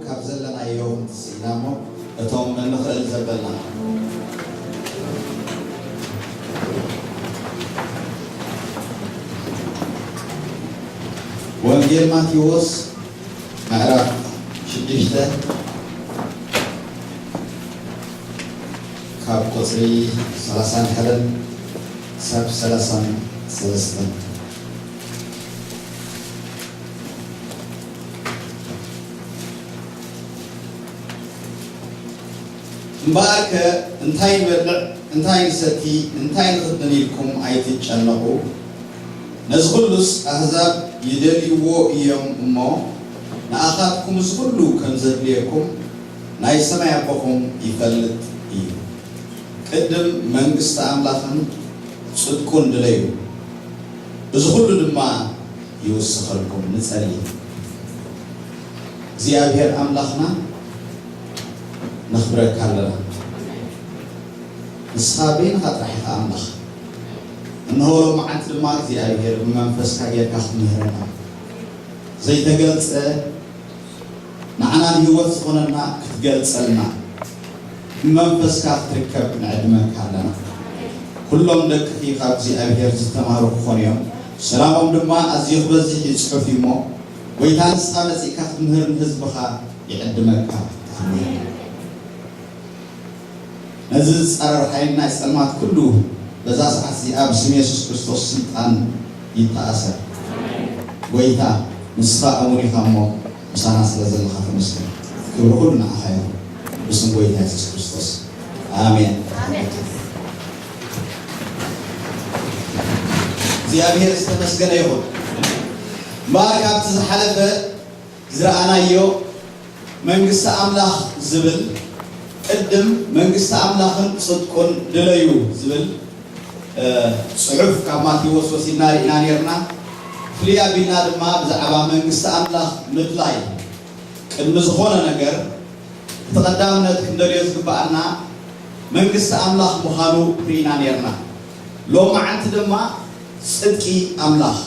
ካብ ዘለናዮ ክንትስእ ኢና እሞ፣ እቶም እንኽእል ዘበልና። ወንጌል ማቴዎስ ምዕራፍ ሽዱሽተ ካብ ቁጽሪ ሰላሳን ሓደን ክሳብ ሰላሳን ሰለስተን። እምበኣርከ እንታይ ንበልዕ፣ እንታይ ንሰቲ፣ እንታይ ንኽደን ኢልኩም ኣይትጨነቑ። ነዚ ኹሉስ ኣህዛብ ይደልይዎ እዮም እሞ፣ ንኣኻትኩም እዚ ኹሉ ከም ዘድልየኩም ናይ ሰማይ ኣቦኹም ይፈልጥ እዩ። ቅድም መንግስቲ ኣምላኽን ጽድቁን ድለዩ፣ እዚ ኹሉ ድማ ይውስኸልኩም። ንጸሊ። እግዚኣብሔር ኣምላኽና ነኽብረካ ኣለና። ንስኻ በይንኻ ጥራሕ ኢኻ ኣምላኽ። እንሆ ሎመዓንቲ ድማ እግዚኣብሔር ብመንፈስካ ጌርካ ክትምህረና፣ ዘይተገልጸ ንዓና ንህይወት ዝኾነና ክትገልጸልና፣ ብመንፈስካ ክትርከብ ንዕድመካ ኣለና። ኩሎም ደቅኺ ካብ እግዚኣብሔር ዝተማህሩ ክኾኑ እዮም፣ ሰላሞም ድማ ኣዝዩ ክበዝሕ እዩ ጽሑፍ እዩ እሞ፣ ጎይታ ንስኻ መጺእካ ክትምህር ንህዝብኻ ይዕድመካ። ኣሜን። ነዚ ዝጻረር ሓይሊ ናይ ጸልማት ኩሉ በዛ ሰዓት እዚኣ ብስም የሱስ ክርስቶስ ስልጣን ይተኣሰር። ጎይታ ንስኻ እሙን ኢኻ እሞ ምሳና ስለ ዘለኻ ተመስገን። ክብሪ ኩሉ ንዓኻ ይኹን። ብስም ጎይታ የሱስ ክርስቶስ ኣሜን። እግዚኣብሔር ዝተመስገነ ይኹን። እምበኣር ካብቲ ዝሓለፈ ዝረኣናዮ መንግስቲ ኣምላኽ ዝብል ቅድም መንግስቲ ኣምላኽን ጽድቁን ድለዩ ዝብል እ፣ ጽሑፍ ካብ ማቴዎስ ወሲድና ርኢና ኔርና። ፍልይ ኣቢልና ድማ ብዛዕባ መንግስቲ ኣምላኽ ምድላይ ቅድሚ ዝኾነ ነገር እቲ ቀዳምነት ክንደልዮ ዝግብኣና መንግስቲ ኣምላኽ ምዃኑ ርኢና ኔርና። ሎመዓንቲ ድማ ጽድቂ ኣምላኽ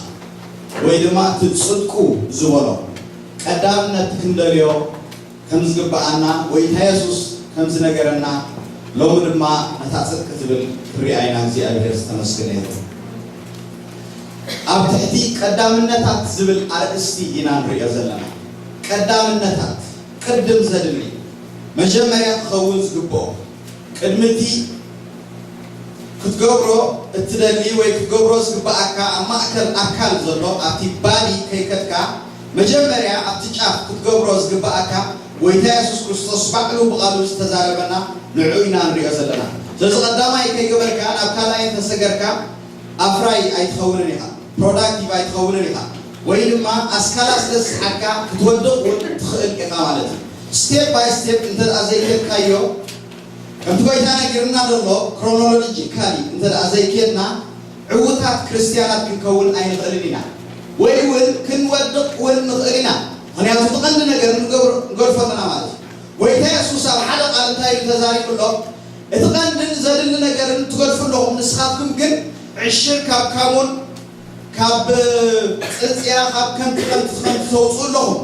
ወይ ድማ እቲ ጽድቁ ዝበሎ ቀዳምነት ክንደልዮ ከም ዝግብኣና ጎይታ የሱስ ከም ዝነገረና ሎሚ ድማ ነታ ጽድቂ ትብል ክንሪኣ ኢና። እግዚኣብሔር ዝተመስገነ ይኹን። ኣብ ትሕቲ ቀዳምነታት ዝብል ኣርእስቲ ኢና ንሪኦ ዘለና። ቀዳምነታት፣ ቅድም ዘድሊ፣ መጀመርያ ክኸውን ዝግብኦ፣ ቅድሚ እቲ ክትገብሮ እትደሊ ወይ ክትገብሮ ዝግብኣካ ኣብ ማእከል ኣካል ዘሎ ኣብቲ ባዲ ከይከድካ መጀመርያ ኣብቲ ጫፍ ክትገብሮ ዝግብኣካ ጎይታ የሱስ ክርስቶስ ባዕሉ ብቓሉ ዝተዛረበና ንዕኡ ኢና ንሪኦ ዘለና። ስለዚ ቀዳማይ ከይገበርካ ናብ ካልኣይ እንተሰገርካ ኣፍራይ ኣይትኸውንን ኢኻ፣ ፕሮዳክቲቭ ኣይትኸውንን ኢኻ፣ ወይ ድማ ኣስካላ ስለ ዝሰሓትካ ክትወድቕ እውን ትኽእል ኢኻ ማለት እዩ። ስቴፕ ባይ ስቴፕ እንተ ደኣ ዘይከድካዮ ከምቲ ጎይታ ነጊርና ዘሎ ክሮኖሎጂካሊ እንተ ደኣ ዘይኬድና ዕዉታት ክርስትያናት ክንከውን ኣይንኽእልን ኢና፣ ወይ እውን ክንወድቕ እውን ንኽእል ኢና። ምኽንያቱ እቲ ቀንዲ ነገር ንገብሮ- ንገድፎ ኣለና ማለት እዩ። ጎይታ የሱስ ኣብ ሓደ ቃል እንታይ ኢሉ ተዛሪቡ ኣሎ? እቲ ቀንድን ዘድሊ ነገርን ትገድፉ ኣለኹም፣ ንስኻትኩም ግን ዕሽር ካብ ካሙን ካብ ጽጽያ ካብ ከንቲ ከንቲ ከንቲ ተውጽኡ ኣለኹም።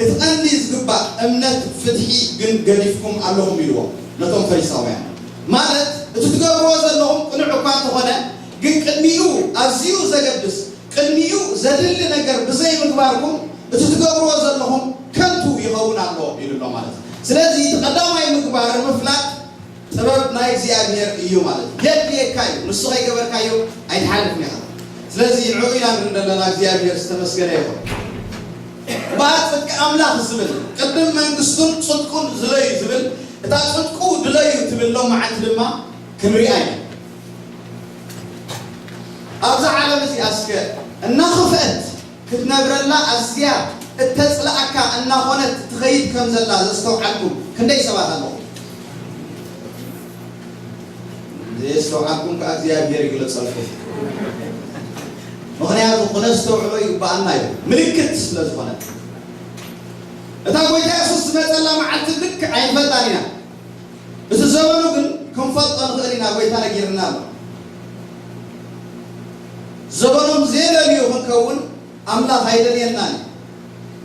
እቲ ቀንዲ ዝግባእ እምነት ፍትሒ ግን ገዲፍኩም ኣለኹም ኢልዎም ነቶም ፈሪሳውያን። ማለት እቲ ትገብርዎ ዘለኹም ቅኑዕ እኳ እንተኾነ ግን ቅድሚኡ ኣዝዩ ዘገድስ ቅድሚኡ ዘድሊ ነገር ብዘይምግባርኩም እቲ ትገብርዎ ዘለኹም ከንቱ ይኸውን ኣሎ ኢሉ ኣሎ ማለት እዩ። ስለዚ እቲ ቀዳማይ ምግባር ምፍላጥ ጥበብ ናይ እግዚኣብሔር እዩ ማለት እዩ። የድልየካ እዩ። ንሱ ከይገበርካዮ ኣይትሓልፍን ኢኻ። ስለዚ ንዕኡ ኢና ንርኢ ዘለና እግዚኣብሔር ዝተመስገነ ይኹን። እምበኣር ጽድቂ ኣምላኽ ዝብል ቅድም መንግስቱን ጽድቁን ዝለዩ ዝብል እታ ጽድቁ ድለዩ ትብል ሎመዓንቲ ድማ ክንሪኣ ኢና። ኣብዛ ዓለም እዚኣ እስከ እናኸፍአት ክትነብረላ ኣዝያ እተጽልኣካ እናኾነት ትኸይድ ከም ዘላ ዘስተውዓልኩም ክንደይ ሰባት ኣለኹም? ዘየስተውዓልኩም ከኣ እግዚኣብሔር ይግለጸልኩም። ምኽንያቱ ክነስተውዕሎ ይግብኣና እዩ፣ ምልክት ስለ ዝኾነ። እታ ጎይታ የሱስ ዝመጸላ መዓልቲ ልክዕ ኣይንፈልጣን ኢና። እቲ ዘበኑ ግን ክንፈልጦ ንኽእል ኢና፣ ጎይታ ነጊርና ኣሎ። ዘበኖም ዘየለልዩ ክንከውን ኣምላኽ ኣይደልየናን እዩ።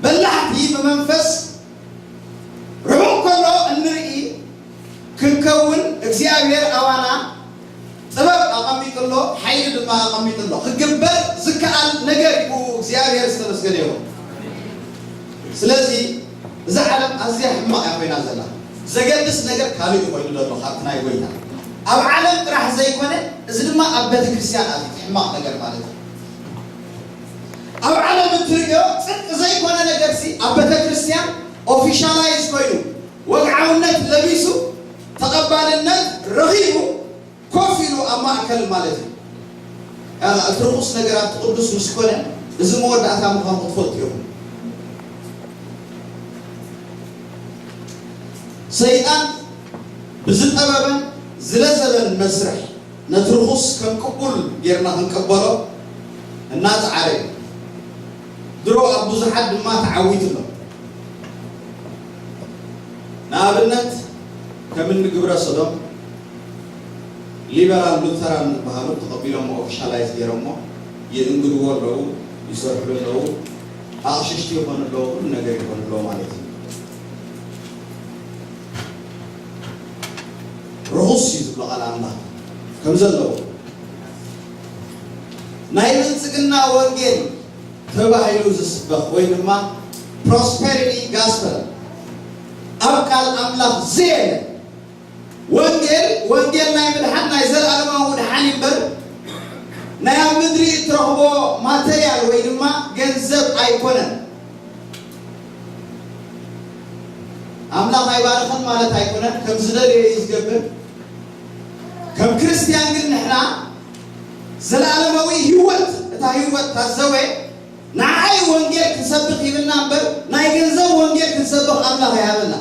በላሕቲ ብመንፈስ እግዚኣብሔር ኣባና ጥበብ ኣቐሚጡ ኣሎ፣ ሓይሊ ድማ ኣቐሚጡ ኣሎ። ክግበር ዝከኣል ነገር እዩ። እግዚኣብሔር ዝተመስገነ ይኹን። ስለዚ እዛ ዓለም ኣዝያ ሕማቕ እያ ኮይና ዘላ። ዘገድስ ነገር ካልእ እዩ ኮይኑ ዘሎ ካብቲ ናይ ጎይታ። ኣብ ዓለም ጥራሕ ዘይኮነ፣ እዚ ድማ ኣብ ቤተ ክርስቲያን ኣትዩ ሕማቕ ነገር ማለት እዩ። ኣብ ዓለም እትርእዮ ጽድቂ ዘይኮነ ነገርሲ ኣብ ቤተ ክርስቲያን ኦፊሻላይዝ ኮይኑ፣ ወግዓውነት ለቢሱ፣ ተቐባልነት ረኺቡ፣ ኮፍ ኢሉ ኣብ ማእከል ማለት እዩ። ያላ እቲ ርኹስ ነገር ኣብቲ ቅዱስ ምስ ኮነ፣ እዚ መወዳእታ ምዃኑ ክትፈልጡ ኢኹም። ሰይጣን ብዝጠበበን ዝለዘበን መስርሕ ነቲ ርኹስ ከም ቅቡል ጌርና ክንቀበሎ እናጸዓረ እዩ። ድሮ ኣብ ብዙሓት ድማ ተዓዊቱ ኣሎ። ንኣብነት ከም እኒ ግብረ ሰዶም፣ ሊበራል ሉተራን ዝበሃሉ ተቐቢሎሞ፣ ኦፊሻላይዝ ገይሮሞ፣ ይእንግድዎ ኣለዉ፣ ይሰርሕሉ ኣለዉ፣ ኣቕሽሽቲ ይኾኑ ኣለዉ፣ ኩሉ ነገር ይኾኑ ኣለዉ ማለት እዩ። ርኹስ እዩ ዝብሎ ቃል ኣምላኽ ከም ዘለዎ። ናይ ብልጽግና ወንጌል ተባሂሉ ዝስበኽ ወይ ድማ ፕሮስፐሪቲ ጋስፐል ኣብ ቃል ኣምላኽ ዘየለ ወንጌል፣ ወንጌል ናይ ምድሓን፣ ናይ ዘለኣለማዊ ምድሓን እምበር ናይ ኣብ ምድሪ እትረኽቦ ማተርያል ወይ ድማ ገንዘብ ኣይኮነን። ኣምላኽ ኣይባርኽን ማለት ኣይኮነን፣ ከም ዝደለየ እዩ ዝገብር። ከም ክርስትያን ግን ንሕና ዘለኣለማዊ ህይወት፣ እታ ህይወት ታዘወ ንዓይ ወንጌል ክንሰብኽ ይብልና እምበር ናይ ገንዘብ ወንጌል ክንሰብኽ ኣምላኽ ኣይሃበና።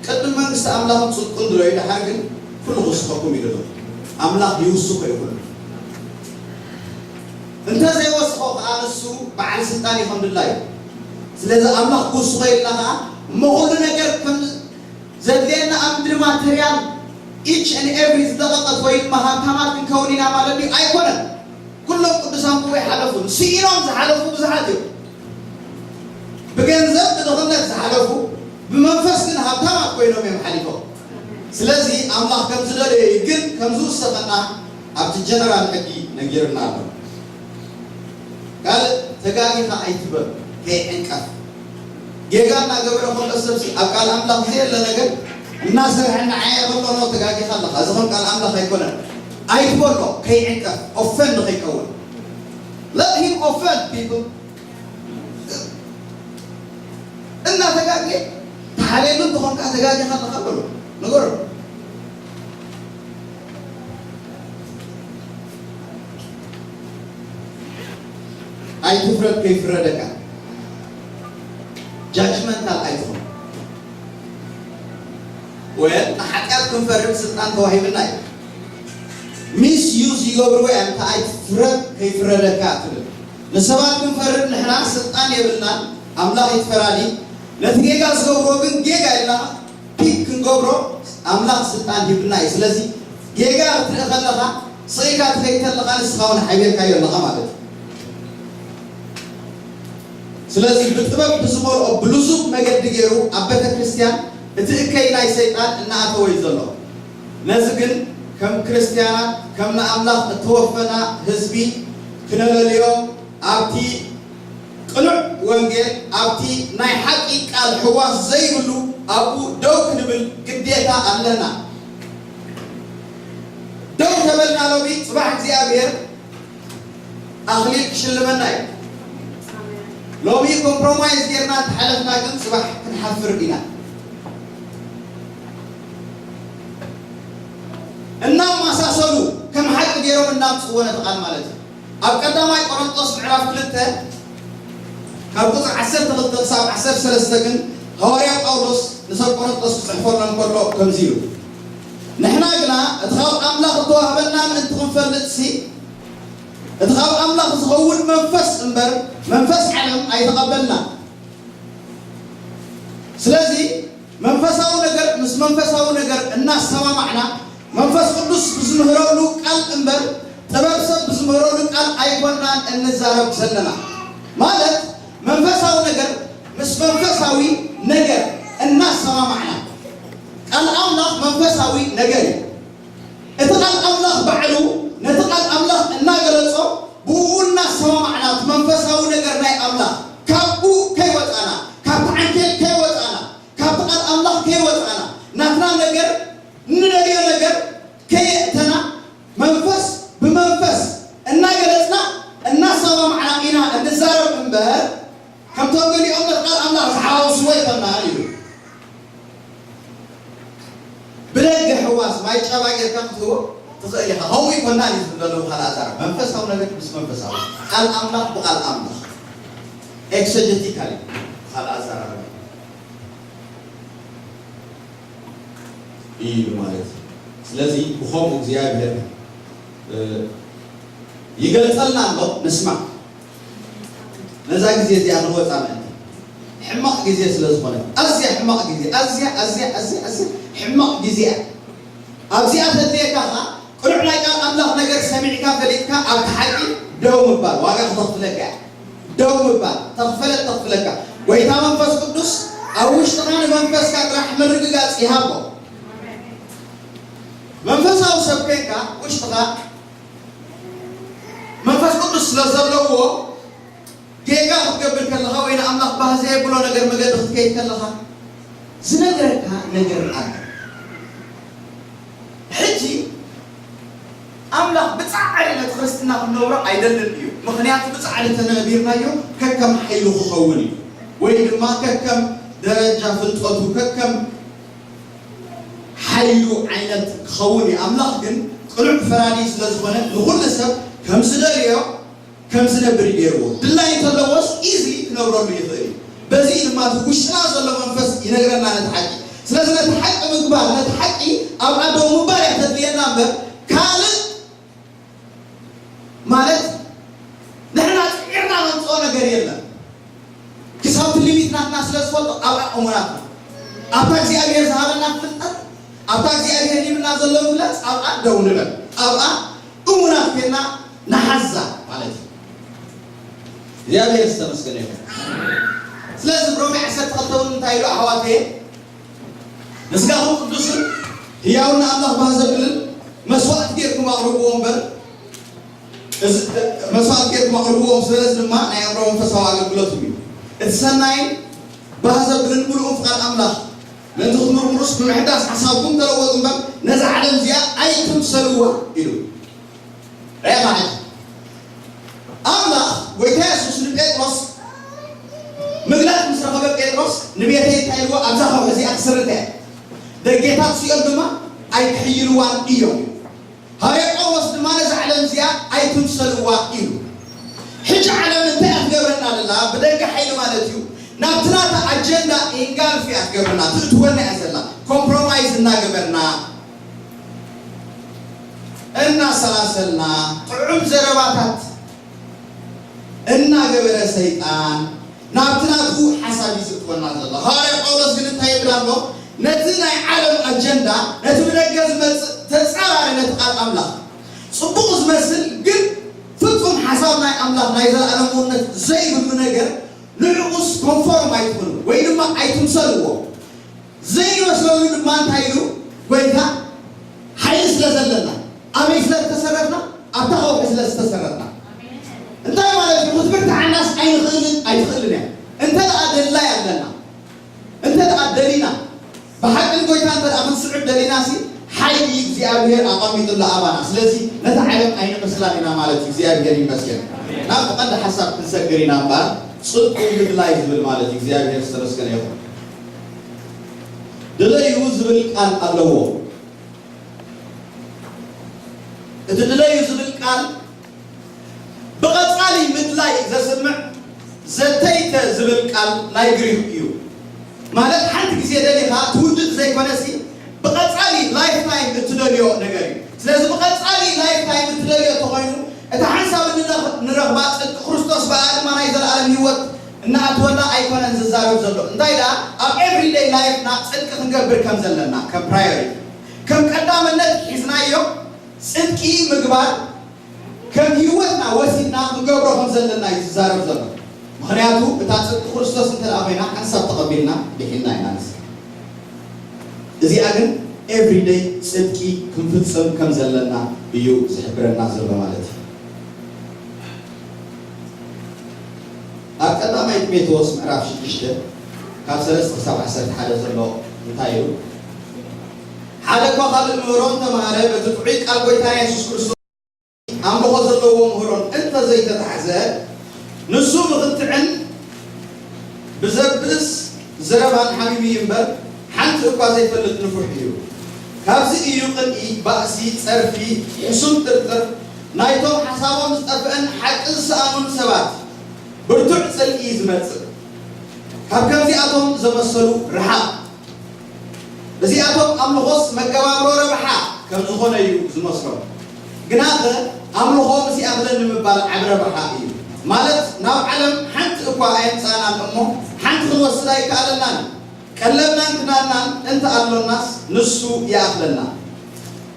ቅድሚ መንግስቲ ኣምላኽን ጽድቁን ድለዩ፣ ደሓር ግን ኩሉ ክውስኸኩም እዩ ድሎ። ኣምላኽ ይውስኾ እዩ ኩሉ። እንተ ዘይወስኾ ከኣ ንሱ በዓል ስልጣን እዩ ከም ድላዩ። ስለዚ ኣምላኽ ክውስኾ ኢልና ከኣ እሞ ኩሉ ነገር ከም ዘድልየና ኣብ ምድሪ ማተርያል ኢች ኤንድ ኤቭሪ ዝደቐቐት ወይ ድማ ሃብታማት ክንከውን ኢና ማለት ድዩ? ኣይኮነን። ኩሎም ቅዱሳን ብኡ ይሓለፉ። ስኢኖም ዝሓለፉ ብዙሓት እዮም። ብገንዘብ ብድኽነት ዝሓለፉ፣ ብመንፈስ ግን ሃብታማት ኮይኖም እዮም ሓሊፎም። ስለዚ ኣምላኽ ከም ዝደለየ እዩ፣ ግን ከም ዝውሰኸና ኣብቲ ጀነራል ሕጊ ነጊርና ኣሎ። ካልእ ተጋጊኻ ኣይትበል፣ ከይዕንቀፍ። ጌጋ እናገበረ ከሎ ሰብሲ ኣብ ቃል ኣምላኽ ዘየለ ነገር እናሰርሐ እናዓየ ከሎ ነው ተጋጊኻ ኣለኻ። እዚ ከም ቃል ኣምላኽ ኣይኮነን። ኣይትበሎ፣ ከይዕንቀፍ፣ ኦፈንድ ከይከውን። Let him offend people። እናተጋግየ ተሓልየሉ እንተኾንካ ተጋጊኻ ኣለኻ በሎ። ንገሮ። ኣይትፍረድ ከይፍረደካ። ጃጅመንታል ኣይትኹን። ወል ንሓጢኣት ክንፈርድ ስልጣን ተዋሂብና እዩ። ሚስ ዩዝ ይገብርዎ እዮም። እንታይ ኣይትፍረድ ከይፍረደካ ትብል። ንሰባት ክንፈርድ ንሕና ስልጣን የብልናን። ኣምላኽ እዩ ፈራዲ። ነቲ ጌጋ ዝገብርዎ ግን ጌጋ ኢልና ፒክ ክንገብሮ ኣምላኽ ስልጣን ሂብና እዩ። ስለዚ ጌጋ ክትርኢ ከለኻ ስቕ ኢልካ ትኸይድ ተለኻ ንስኻ እውን ሓቢርካዮ ኣለኻ ማለት እዩ። ስለዚ ብጥበብ ብዝመልኦ ብልዙብ መገዲ ገይሩ ኣብ ቤተ ክርስቲያን እቲ እከይ ናይ ሰይጣን እናኣተወ እዩ ዘሎ። ነዚ ግን ከም ክርስትያናት ከም ንኣምላኽ እተወፈና ህዝቢ ክነለልዮ ኣብቲ ቅኑዕ ወንጌል ኣብቲ ናይ ሓቂ ቃል ሕዋስ ዘይብሉ ኣብኡ ደው ክንብል ግዴታ ኣለና። ደው ተበልና ሎሚ ጽባሕ እግዚኣብሔር ኣኽሊል ክሽልመና እዩ። ሎሚ ኮምፕሮማይዝ ጌርና እንተሓለፍና ግን ጽባሕ ክንሓፍር ኢና። እናመሳሰሉ ከም ሓቂ ገይሮም እናምጽእዎ ነቲ ቃል ማለት እዩ። ኣብ ቀዳማይ ቆሮንጦስ ምዕራፍ ክልተ ካብ ቁጽሪ ዓሰርተ ክልተ ክሳብ ዓሰርተ ሰለስተ ግን ሃዋርያ ጳውሎስ ንሰብ ቆሮንጦስ ክጽሕፈሎም ከሎ ከምዚ ኢሉ፣ ንሕና ግና እቲ ካብ ኣምላኽ እተዋህበና ምእንቲ ክንፈልጥሲ እቲ ካብ ኣምላኽ ዝኸውን መንፈስ እምበር መንፈስ ዓለም ኣይተቐበልና። ስለዚ መንፈሳዊ ነገር ምስ መንፈሳዊ ነገር እናሰማማዕና መንፈስ ቅዱስ ብዝምህረሉ ቃል እምበር ጥበብ ሰብ ብዝምህረሉ ቃል ኣይኮናን እንዛረብ ዘለና። ማለት መንፈሳዊ ነገር ምስ መንፈሳዊ ነገር እናሰማማዕና ኣምላኽ መንፈሳዊ ነገር እዩ። እቲ ቃል ኣምላኽ ባዕሉ ነቲ ቃል ኣምላኽ እናገለጾ ብኡ እናሰማማዕና እቲ መንፈሳዊ ነገር ናይ ኣምላኽ ካብኡ ከይወጻና፣ ካብቲ ዓንኬል ከይወጻና፣ ካብቲ ቃል ኣምላኽ ከይወጻና፣ ናትና ነገር ንደልዮ ነገር ከየእተና መንፈስ ብመንፈስ እናገለጽና እናሰማማዕና ኢና እንዛረብ እምበር፣ ከምቶም ገሊኦም ነቲ ቃል ኣምላኽ ዝሓዋውስዎ ኣይኮናን ኢሉ። ብደገ ሕዋስ ማይ ጨባ ጌርካ ክትህቦ ትኽእል ኢኻ። ከምኡ ኣይኮናን እዩ ዝብል ዘሎ ካልእ ኣዛረባ። መንፈሳዊ ነገር ምስ መንፈሳዊ፣ ቃል ኣምላኽ ብቃል ኣምላኽ፣ ኤክሰጀቲካሊ ካልእ ኣዛረባ እዩ ማለት እዩ። ስለዚ ብኸምኡ እግዚኣብሔር ይገልጸልና ኣሎ። ንስማዕ። ነዛ ግዜ እዚኣ ክንወጻ ምእንቲ ሕማቕ ግዜ ስለ ዝኾነ፣ ኣዝያ ሕማቕ ግዜ፣ ኣዝያ ኣዝያ ኣዝያ ኣዝያ ሕማቕ ግዜ እያ። ኣብዚኣ ተድልየካ ኸዓ ቅኑዕ ናይ ቃል ኣምላኽ ነገር ሰሚዕካ ፈሊጥካ ኣብቲ ሓቂ ደው ምባል ዋጋ ክተኽፍለካ እያ። ደው ምባል ተኽፈለት ተኽፍለካ። ጎይታ መንፈስ ቅዱስ ኣብ ውሽጥኻ ንመንፈስካ ጥራሕ ምርግጋጽ ይሃቦ። መንፈሳዊ ሰብ ኮይንካ ውሽጥኻ መንፈስ ቅዱስ ስለ ዘለዎ ጌጋ ክትገብር ከለኻ ወይ ንኣምላኽ ባህ ዘየብሎ ነገር መገዲ ክትከይድ ከለኻ ዝነግረካ ነገር ኣሎ። ሕጂ ኣምላኽ ብጻዕሪ ነቲ ክርስትና ክንነብሮ ኣይደልን እዩ። ምኽንያቱ ብጻዕሪ ተነቢርናዮ ከከም ሓይሉ ክኸውን እዩ፣ ወይ ድማ ከከም ደረጃ ፍልጠቱ ከከም ሓይሉ ዓይነት ክኸውን እዩ። ኣምላኽ ግን ቅኑዕ ፈራዲ ስለ ዝኾነ ንኹሉ ሰብ ከም ዝደልዮ ከም ዝነብር እዩ ገይርዎ። ድላይ እንተለዎስ ኢዝሊ ክነብረሉ ይኽእል እዩ። በዚ ድማ እቲ ውሽጥና ዘሎ መንፈስ ይነግረና ነቲ ሓቂ። ስለዚ ነቲ ሓቂ ምግባር፣ ነቲ ሓቂ ኣብ ኣደው ምባል እያ ተድልየና እምበር ካልእ ማለት ንሕና ጽዒርና ነምጽኦ ነገር የለን። ክሳብ እቲ ሊሚት ናትና ስለ ዝፈልጦ ኣብኣ እሙናት ኢና። ኣብታ እግዚኣብሔር ዝሃበና ፍልጠት፣ ኣብታ እግዚኣብሔር ሂብና ዘሎ ፍልጠት ኣብኣ ደው ንበል። ኣብኣ እሙናት ኮይና ንሓዛ ማለት እዩ። እግዚኣብሔር ዝተመስገነ ይኹን። ስለዚ ብሮሜ ዓሰርተ ክልተ እውን እንታይ ኢሉ ኣሕዋተየ? ንስጋኹም ቅዱስን ህያውን ንኣምላኽ ባህ ዘብልን መስዋእቲ ጌርኩም ኣቕርብዎ እምበር፣ እዚ መስዋእቲ ጌርኩም ኣቕርብዎ፣ ስለዚ ድማ ናይ ኣእምሮ መንፈሳዊ ኣገልግሎት እዩ። እቲ ሰናይን ባህ ዘብልን ምሉእን ፍቓድ ኣምላኽ ምእንቲ ክትምርምሩስ ብምሕዳስ ሓሳብኩም ተለወጡ እምበር ነዛ ዓለም እዚኣ ኣይትምሰልዋ ኢሉ። ርኣኻ ሕጂ ኣምላኽ ጎይታ የሱስ ንጴጥሮስ ምግላጽ ምስ ረኸበ ጴጥሮስ ንቤተይ እንታይ ኢልዎ? ኣብዛ ከውሒ እዚኣ ክስርተ እየ። ደጌታት ሲኦል ድማ ኣይክሕይልዋን እዮም። ሃዋርያ ጳውሎስ ድማ ነዛ ዓለም እዚኣ ኣይትምሰልዋ ኢሉ። ሕጂ ዓለም እንታይ እያ ትገብረና ዘላ? ብደገ ሓይሊ ማለት እዩ። ናብቲ ናታ ኣጀንዳ ኢንጋልፍ እያ ትገብረና፣ ትእትወና እያ ዘላ። ኮምፕሮማይዝ እናገበርና እናሰላሰልና ጥዑም ዘረባታት እናገበረ ሰይጣን ናብቲ ናቱ ሓሳብ እዩ ዝእትወና ዘሎ። ሃዋርያ ጳውሎስ ግን እንታይ ይብል ኣሎ? ነቲ ናይ ዓለም ኣጀንዳ፣ ነቲ ብደገ ዝመጽእ ተጻራሪ ነቲ ቃል ኣምላኽ ጽቡቕ ዝመስል ግን ፍጹም ሓሳብ ናይ ኣምላኽ ናይ ዘለኣለምነት ዘይብሉ ነገር ንዕኡስ ኮንፎርም ኣይትኹኑ ወይ ድማ ኣይትምሰልዎ። ዘይመስለሉ ድማ እንታይ ኢሉ ጎይታ? ሓይሊ ስለ ዘለና። ኣበይ ስለ ዝተሰረትና? ኣብታ ከውሒ ስለ ዝተሰረትና። እንታይ ማለት እዩ? ክትብርትዓናስ ኣይንኽእልን፣ ኣይትኽእልን እያ። እንተ ደኣ ደላይ ኣለና፣ እንተ ደኣ ደሊና፣ ብሓቂ ንጎይታ እንተ ደኣ ክንስዕብ ደሊናሲ፣ ሓይሊ እግዚኣብሔር ኣቐሚጡላ ኣባና። ስለዚ ነታ ዓለም ኣይንመስላን ኢና ማለት እዩ። እግዚኣብሔር ይመስገን። ናብቲ ቀንዲ ሓሳብ ክንሰግር ኢና እምበኣር፣ ጽድቁ ምድላይ ዝብል ማለት እዩ። እግዚኣብሔር ዝተመስገነ ይኹን። ድለዩ ዝብል ቃል ኣለዎ። እቲ ድለዩ ዝብል ቃል ብቐጻሊ ምድላይ ዘስምዕ ዘተይተ ዝብል ቃል ናይ ግሪኽ እዩ። ማለት ሓንቲ ግዜ ደሊኻ ትውድእ ዘይኮነሲ ብቐጻሊ ላይፍ ታይም እትደልዮ ነገር እዩ። ስለዚ ብቐጻሊ ላይፍ ታይም እትደልዮ እንተኾይኑ እታ ሓንሳብ እንረኽ- ንረኽባ ጽድቂ ክርስቶስ ብኣ ድማ ናይ ዘለኣለም ህይወት እናኣትወና ኣይኮነን ዝዛረብ ዘሎ። እንታይ ደኣ ኣብ ኤቭሪደይ ላይፍና ጽድቂ ክንገብር ከም ዘለና ከም ፕራዮሪቲ ከም ቀዳምነት ሒዝናዮ ጽድቂ ምግባር ከም ህይወትና ወሲድና ክንገብሮ ከም ዘለና እዩ ዝዛረብ ዘሎ። ምኽንያቱ እታ ጽድቂ ክርስቶስ እንተ ደኣ ኮይና ሓንሳብ ተቐቢልና ድሒንና ኢና ንስና። እዚኣ ግን everyday ጽድቂ ክንፍጽም ከም ዘለና እዩ ዝሕብረና ዘሎ ማለት እዩ። ኣብ ቀዳማይ ጢሞቴዎስ ምዕራፍ ሽዱሽተ ካብ ሰለስተ ክሳብ ዓሰርተ ሓደ ዘሎ እንታይ እዩ? ሓደ እኳ ካልእ ምህሮ እንተመሃረ በቲ ጥዑይ ቃል ጎይታና የሱስ ክርስቶስ ኣምልኾ ዘለዎ ምህሮን እንተዘይተታሕዘ፣ ንሱ ብኽትዕን ብዘብእስ ዘረባን ሓሚሙ እዩ እምበር፣ ሓንቲ እኳ ዘይፈልጥ ንፉሕ እዩ። ካብዚ እዩ ቅንኢ፣ ባእሲ፣ ጸርፊ፣ ሕሱም ጥርጥር፣ ናይቶም ሓሳቦም ዝጠፍአን ሓቂ ዝሰኣኑን ሰባት ብርቱዕ ጽልኢ ዝመጽእ። ካብ ከምዚኣቶም ዘመሰሉ ርሓቕ። እዚኣቶም ኣምልኾስ መገባብሮ ረብሓ ከም ዝኾነ እዩ ዝመስሎም። ግናኸ ኣምልኾ ምስ ይኣኽለኒ ምባል ዓቢ ረብሓ እዩ። ማለት ናብ ዓለም ሓንቲ እኳ ኣየምጻእናን እሞ ሓንቲ ክንወስድ ኣይከኣለናን። ቀለብናን ክዳንናን እንተ ኣሎናስ ንሱ ይኣኽለና።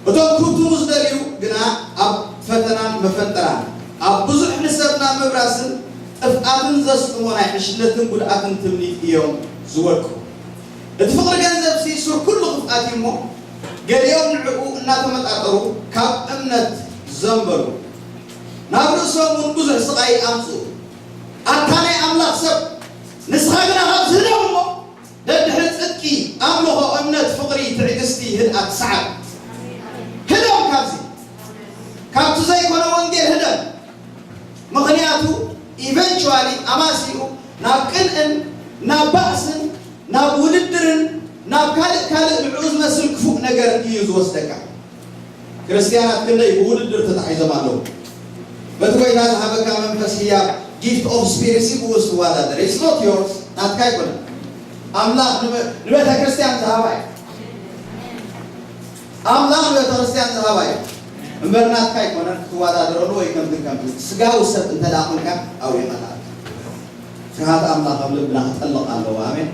እቶም ክህብትሙ ዝደልዩ ግና ኣብ ፈተናን መፈንጠራን፣ ኣብ ብዙሕ ንሰብ ናብ ምብራስን ጥፍኣትን ዘስጥሞ ናይ ዕሽነትን ጉድኣትን ትምኒት እዮም ዝወድቁ። እቲ ፍቕሪ ገንዘብሲ ሱር ኩሉ ክፍኣት እዩ እሞ፣ ገሊኦም ንዕኡ እናተመጣጠሩ ካብ እምነት ዘንበሉ፣ ናብ ርእሶም እውን ብዙሕ ስቓይ ኣምጽኡ። ኣታ ናይ ኣምላኽ ሰብ፣ ንስኻ ግና ካብዚ ህደም እሞ፣ ደድሕሪ ጽድቂ፣ ኣምልኾ፣ እምነት፣ ፍቕሪ፣ ትዕግስቲ፣ ህድኣት፣ ሰዓብ። ህደም ካብዚ። ካብቲ ዘይኮነ ወንጌል ህደም። ምኽንያቱ፣ ኢቨንቹዋሊ፣ ኣማሲኡ ናብ ቅንእን፣ ናብ ባእስን፣ ናብ ውድድርን፣ ናብ ካልእ ካልእ ንዕኡ ዝመስል ክፉእ ነገር እዩ ዝወስደካ። ክርስትያናት ክንደይ ብውድድር ተታሒዞም ኣለዉ። በቲ ጎይታ ዝሃበካ መንፈስ ህያብ፣ ጊፍት ኦፍ ስፒሪት ሲ ብኡ ትወዳደር። It's not yours፣ ናትካ ኣይኮነን። ኣምላኽ ንበ-፣ ንቤተ ክርስቲያን ዝሃባ እዩ። ኣምላኽ ንቤተ ክርስቲያን ዝሃባ እዩ። እምበር ናትካ ኣይኮነን ክትወዳደረሉ ወይ ከምትን ከምትን። ስጋዊ ሰብ እንተ ደኣ ኾንካ ኣብኡ ኢኻ ትኣቱ። ፍርሃት ኣምላኽ ኣብ ልብና ክጠልቕ ኣለዎ። ኣሜን።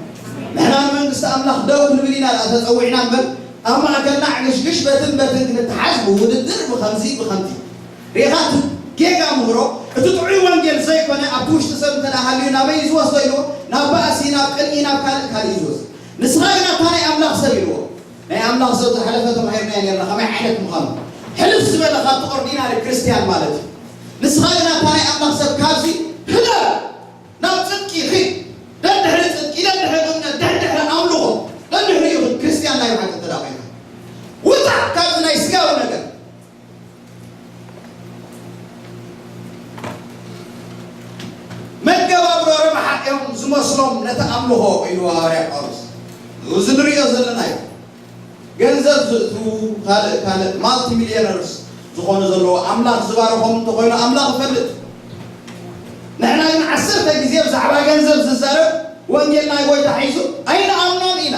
ንሕና ንመንግስቲ ኣምላኽ ደው ክንብል ኢና ደኣ ተጸዊዕና እምበር፣ ኣብ ማእከልና ዕግሽግሽ በትን በትን ክንተሓዝ ብውድድር ብኸምዚ ብኸምቲ። ሪኢኻ እቲ ጌጋ ምህሮ፣ እቲ ጥዑይ ወንጌል ዘይኮነ ኣብቲ ውሽጢ ሰብ እንተ ደኣ ሃልዩ ናበይ እዩ ዝወስዶ ኢልዎ? ናብ ባእሲ፣ ናብ ቅንኢ፣ ናብ ካልእ ካልእ እዩ ዝወስዶ። ንስኻ ግን ኣታ ናይ ኣምላኽ ሰብ ኢልዎ። ናይ ኣምላኽ ሰብ ዝሓለፈ ተማሂርናዮ ኔርና ከመይ ዓይነት ምዃኑ። ሕልፍ ዝበለ ካብቲ ኦርዲናሪ ክርስትያን ማለት እዩ። ንስኻ ግን ኣታ ናይ ኣምላኽ ሰብ ካብዚ ህለፍ። ናብ ጽድቂ ኺድ። ደድሕሪ ጽድቂ፣ ደድሕሪ እምነት፣ ደድሕሪ ኣምልኾ፣ ደድሕሪኡ ኺድ። ክርስትያን ናይ ብሓቂ እንተ ደኣ ኾይንካ፣ ውጻእ ካብዚ ናይ ስጋዊ ነገር። መገባብሮ ረብሓ እዮም ዝመስሎም ነቲ ኣምልኾ ኢሉ ሃዋርያ ጳውሎስ። እዚ ንርእዮ ዘለና እዩ። ገንዘብ ዝእትዉ ካልእ ካልእ ማልቲ ሚልዮነርስ ዝኾኑ ዘለዉ ኣምላኽ ዝባረኾም እንተኾይኑ ኣምላኽ ይፈልጥ። ንሕና ግን ዓሰርተ ግዜ ብዛዕባ ገንዘብ ዝዛረብ ወንጌል ናይ ጎይታ ሒዙ ኣይንኣምኖን ኢና።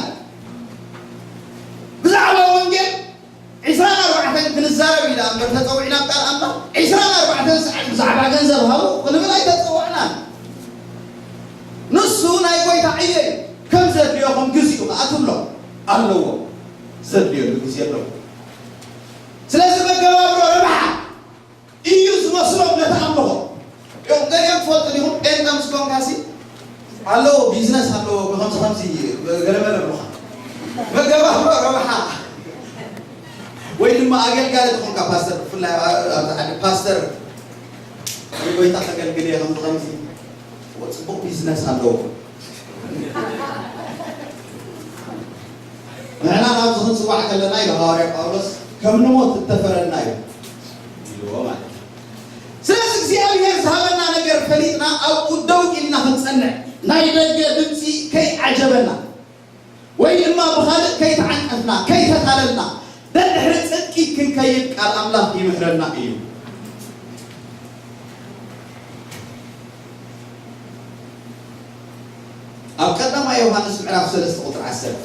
ብዛዕባ ወንጌል ዒስራን ኣርባዕተን ክንዛረብ ኢና እምበር ተጸዊዕና ኣብ ቃል ኣምላኽ ዒስራን ኣርባዕተን ሰዓት ብዛዕባ ገንዘብ ሃቡ ክንብል ኣይተጸዋዕናን። ንሱ ናይ ጎይታ ዕዮ እዩ። ከም ዘድልዮ ከም ግዚኡ ከኣ ትብሎ ኣለዎ። ዘድልየሉ ግዜ ኣለዎ። ስለዚ መገባብሮ ረብሓ እዩ ዝመስሎም ነቲ ኣምልኾ። እዮም ገሊኦም ትፈልጡ ዲኹም? ጴንጠ ምስ ኮንካሲ ኣለዎ፣ ቢዝነስ ኣለዎ፣ ብኸምዚ ኸምዚ ገለመለ ኣለኻ። መገባብሮ ረብሓ ወይ ድማ ኣገልጋሊ ትኾንካ ፓስተር፣ ብፍላይ ኣብዚ ዓዲ ፓስተር ወይ ጎይታ ከገልግል እየ፣ ኸምዚ ኸምዚ ጽቡቕ ቢዝነስ ኣለዎ። ንሕና ናብዚ ክንጽዋዕ ከለና ኢሉ ሃዋርያ ጳውሎስ፣ "ከም ንሞት እተፈረድና እዩ" ኢልዎ ማለት እዩ። ስለዚ እግዚኣብሔር ዝሃበና ነገር ፈሊጥና ኣብኡ ደው ኢልና ክንጸንዕ፣ ናይ ደገ ድምጺ ከይዓጀበና ወይ ድማ ብኻልእ ከይተዓንቀፍና፣ ከይተታለልና፣ ደድሕሪ ጽድቂ ክንከይድ ቃል ኣምላኽ ይምህረና እዩ። ኣብ ቀዳማይ ዮሃንስ ምዕራፍ ሰለስተ ቁጽሪ ዓሰርተ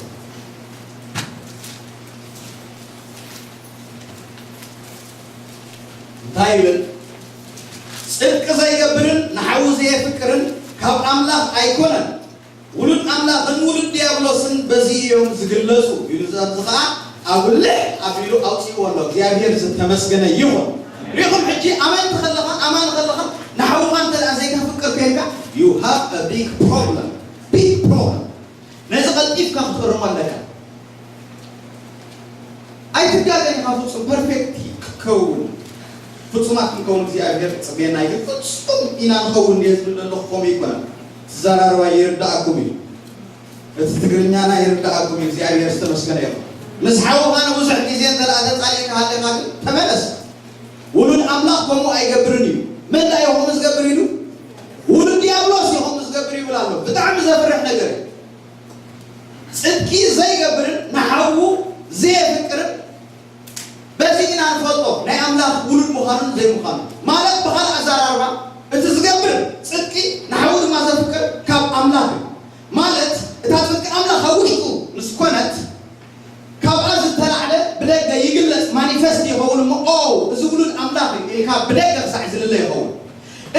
እንታይ ይብል? ጽድቂ ዘይገብርን ንሓዉ ዘየፍቅርን ካብ ኣምላኽ ኣይኮነን። ውሉድ ኣምላኽን ውሉድ ዲያብሎስን በዚ እዮም ዝግለጹ ኢሉ፣ ኣብዚ ኸኣ ኣጉልሕ ኣቢሉ ኣውጺእዎ ኣሎ። እግዚኣብሔር ዝተመስገነ ይኹን። ሪኹም፣ ሕጂ ኣመንቲ ከለኻ፣ ኣማኒ ከለኻ፣ ንሓውኻ እንተ ደኣ ዘይተፍቅር ኮይንካ፣ you have a big problem. Big problem. ነዚ ቀልጢፍካ ክትእርሞ ኣለካ። ኣይትጋገን ኢኻ ፍጹም ፐርፌክት ክትከውን። ፍጹማት ክንከውን እግዚኣብሔር ጽበየና እዩ። ግን ፍጹም ኢና ንኸውን ድየ ዝብል ዘለኹ ከምኡ ኣይኮነን። ትዘራረባ ይርዳእኩም እዩ። እቲ ትግርኛና ይርዳእኩም እዩ። እግዚኣብሔር ዝተመስገነ ይኹን። ምስ ሓውኻ ንብዙሕ ግዜ እንተ ደኣ ተጻሊእካ ሃለኻ ግን ተመለስ። ውሉድ ኣምላኽ ከምኡ ኣይገብርን እዩ። መን ደኣ እዩ ከምኡ ዝገብር ኢሉ? ውሉድ ዲያብሎስ እዩ ከምኡ ዝገብር ይብል ኣሎ። ብጣዕሚ ዘፍርሕ ነገር እዩ። ጽድቂ ዘይገብርን ንሓዉ ዘየፍቅርን በዚ ኢና ንፈልጦ ናይ ኣምላኽ ውሉድ ምዃኑን ዘይምዃኑን። ማለት ብኻልእ ኣዘራርባ እቲ ዝገብር ጽድቂ ንሓዉ ድማ ዘፍቅር ካብ ኣምላኽ እዩ። ማለት እታ ጽድቂ ኣምላኽ ኣብ ውሽጡ ምስ ኮነት ካብኣ ዝተላዕለ ብደገ ይግለጽ ማኒፈስት ይኸውን እሞ ኦ እዚ ውሉድ ኣምላኽ እዩ ኢልካ ብደገ ክሳዕ ዝልለ ይኸውን።